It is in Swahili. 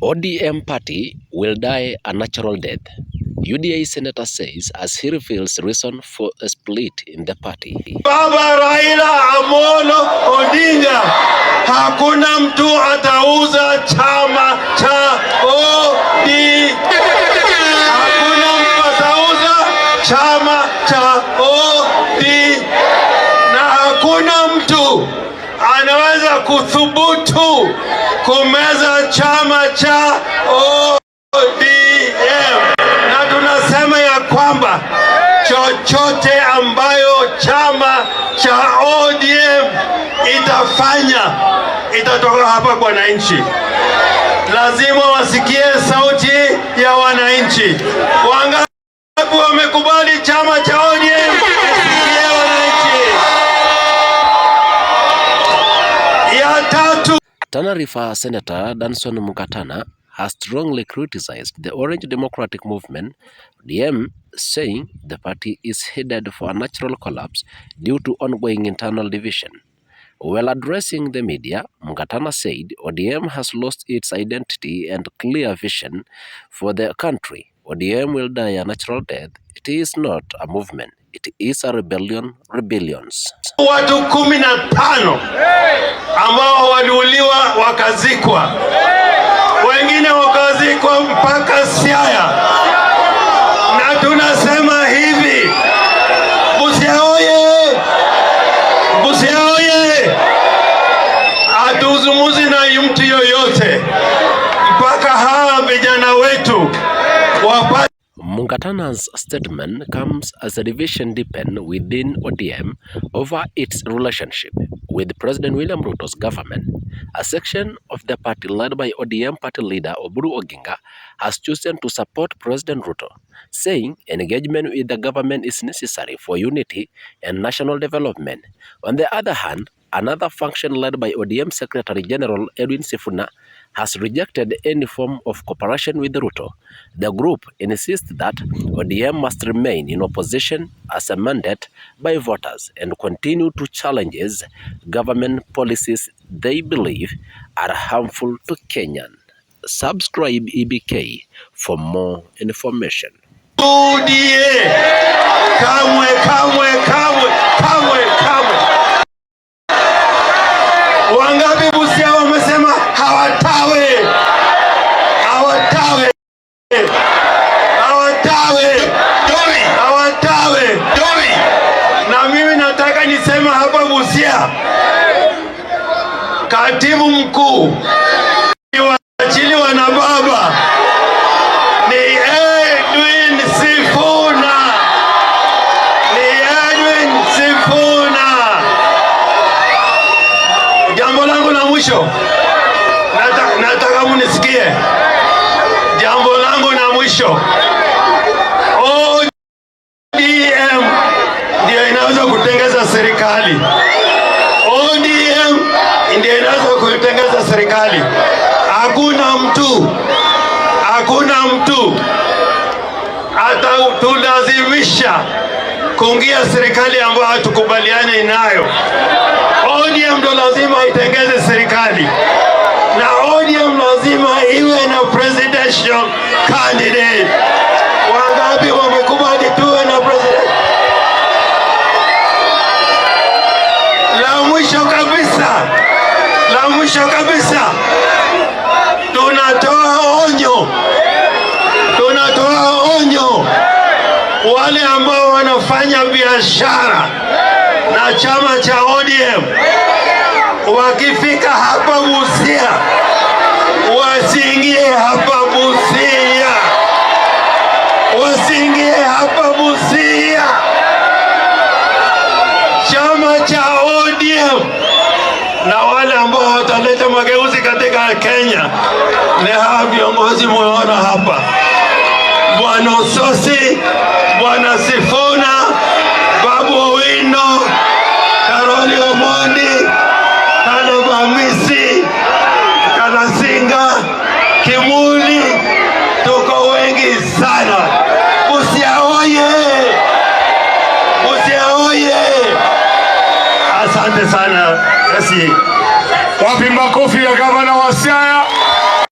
ODM party will die a natural death, UDA senator says as he reveals reason for a split in the party. Baba Raila Amolo Odinga, hakuna mtu atauza chama cha ODM. Hakuna mtu atauza chama cha ODM, na hakuna mtu anaweza kuthubutu kumeza chama cha ODM, na tunasema ya kwamba chochote ambayo chama cha ODM itafanya itatoka hapa kwa wananchi. Lazima wasikie sauti ya wananchi. Wangapi wamekubali chama cha ODM isikie wananchi? Ya tatu. Tana River Senator Danson Mungatana has strongly criticized the Orange Democratic Movement (ODM), saying the party is headed for a natural collapse due to ongoing internal division. While addressing the media, Mungatana said ODM has lost its identity and clear vision for the country. ODM will die a natural death. It is not a movement. It is a rebellion, rebellions. Watu 15 ambao waliuliwa wakazikwa, wengine wakazikwa mpaka Siaya, na tunasema hivi, Busia oye! Busia oye! Hatuzungumzi na mtu yoyote mpaka hawa vijana wetu wapate. Mungatana's statement comes as the division deepened within ODM over its relationship with President William Ruto's government. A section of the party led by ODM party leader Oburu Oginga has chosen to support President Ruto, saying engagement with the government is necessary for unity and national development. On the other hand, another faction led by ODM Secretary General Edwin Sifuna has rejected any form of cooperation with Ruto. The group insists that ODM must remain in opposition as a mandate by voters and continue to challenge government policies they believe are harmful to Kenyan. Subscribe EBK for more information. UDA kamwe, kamwe, kamwe, kamwe, kamwe. Wangapi Busia wamesema hawatawe, hawatawe, hawatawe, hawatawe? Na mimi nataka nisema hapa Busia, katibu mkuu wachiliwa na baba ni Edwin Sifuna, ni Edwin Sifuna. Jambo langu la mwisho, nataka munisikie. Jambo langu la mwisho, ODM ndio inaweza kutengeza serikali. ODM ndio inaweza kutengeza serikali. Hakuna mtu, hakuna mtu atatulazimisha kuingia serikali ambayo hatukubaliani nayo. ODM ndo lazima itengeze serikali na ODM lazima iwe na presidential candidate. Wangapi wamekubali tuwe na president? La mwisho kabisa, la mwisho kabisa, tunatoa onyo, tunatoa onyo wale ambao wanafanya biashara na chama cha ODM wakifika hapa Busia wasiingie hapa Busia, wasiingie hapa Busia. Chama cha ODM na wale ambao wataleta mageuzi katika Kenya ni hawa viongozi muona hapa, Bwana Osotsi, Bwana Sifuna, Babu Owino, Caroli Omondi, Caleb Amisi, Kalasinga, Kimuli, tuko wengi sana. Busia oye! Busia oye! Asante sana. Basi. Wapi makofi ya gavana wa Siaya?